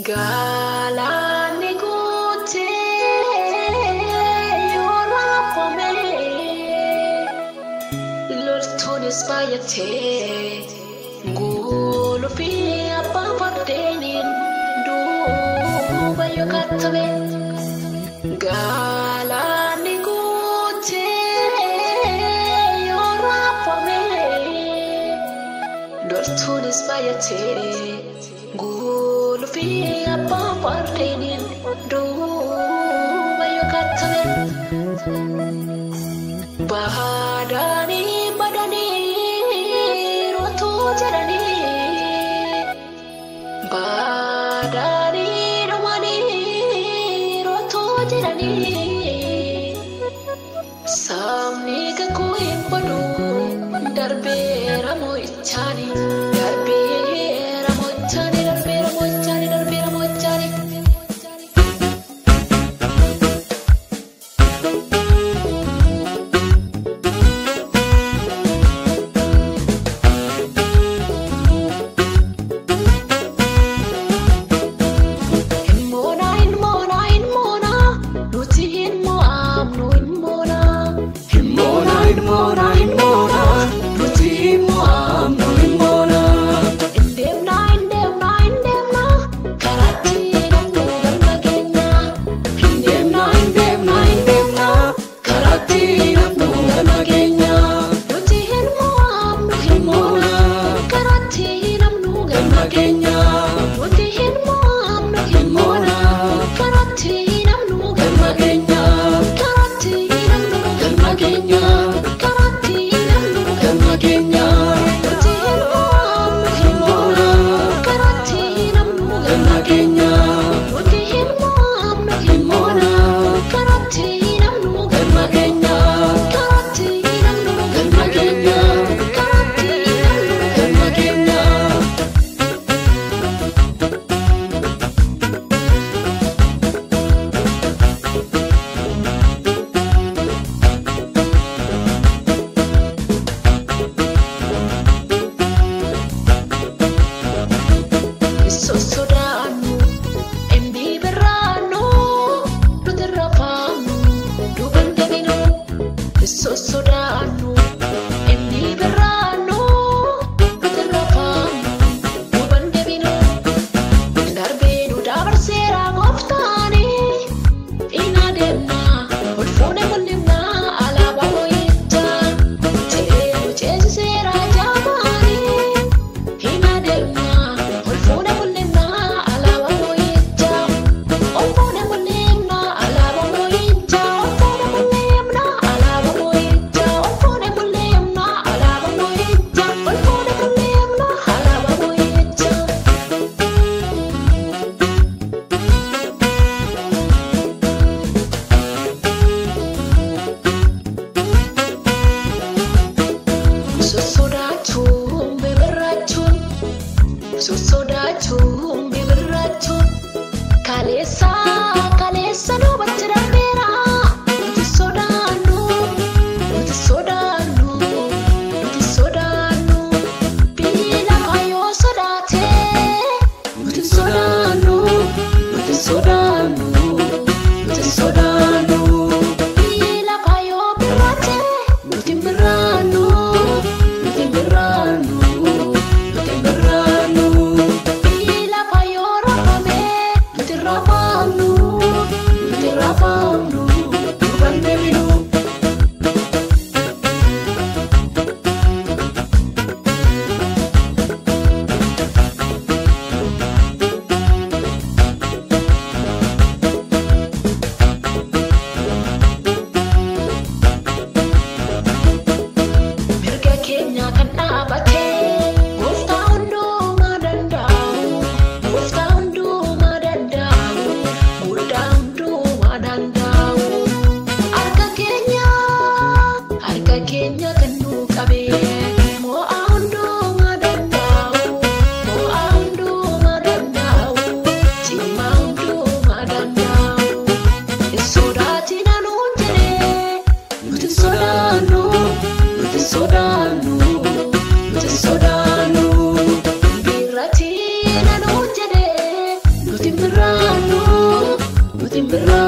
Galaanni guutee yoo raafame, loltuunis baay'atee gulufii abbaan fardeeniin duuba yoo kattabe. Galaanni guutee yoo raafame, loltuunis baay'atee gulufii abbaan fardeeniin duuba yoo kattabe. Baadanii badanii rootuu jedhanii, baadanii dhumanii rootuu jedhanii, sabni kakuu hin badu darbeera mo'ichaani, darbeera mo'ichaani, darbeera mo'ichaani, darbeera mo'ichaani. Hin moona, hin moona, hin moona, nuti hin mo'amnu hin moona. Hin moona, hin moona, hin moona, nuti hin mo'amnu hin moona. Hin deemna, hin deemna, hin deemna, karaatti namnu galma keenya. Hin deemna, hin deemna, hin deemna, karaatti namnu galma keenya. Nuti hin mo'amnu hin moona, karaatti namnu galma Galma keenya. Nuti hin mo'amnu hin moona, karaatti namnu Galma galma keenya. Karaatti namnu Galma keenya. Karaatti namnu Galma keenya. Nuti hin mo'amnu hin moona, karaatti namnu Galma keenya. Nuti hin mo'amnu hin moona, karaatti namnu Galma keenya. Karaatti namnu Galma keenya. Karaatti namnu Galma keenya. Sossodaannu, hin birraannu, nuti rafaannu, duuban deebinu. Sossodaannu, hin birraannu, nuti rafaannu, duuban deebinu. Darbee nu dabarseera gooftaani, in adeemna, ol fuune mul'ifna alaabaa moo'ichaa. Ce'ee nu ceesiseera jaamaani. Hin adeemna, ol fuune mul'ifna alaabaa moo'ichaa. Ol fuune mul'ifna alaabaa moo'ichaa. Ol fuune mul'ifna alaabaa moo'ichaa. Ol fuune mul'ifna alaabaa moo'ichaa. Ol fuune mul'ifna alaabaa moo'ichaa. Sosodaachuun bibirraachuun, sosodaachuun bibirraachuun, kaleessa kaleessa duubatti darbeera. Nuti sodaannu, nuti sodaannu, nuti sodaannu, biyyi lafaa yoo sodaate. Nuti sodaannu, nuti sodaannu, nuti sodaannu. Biyyi lafaa yoo birraate, Nuti hin birraannu, nuti hin birraannu, nuti hin birraannu. biyyi lafaa yoo raafame, Nuti hin raafamnu, Nuti hin birraannu, nuti hin birraannu.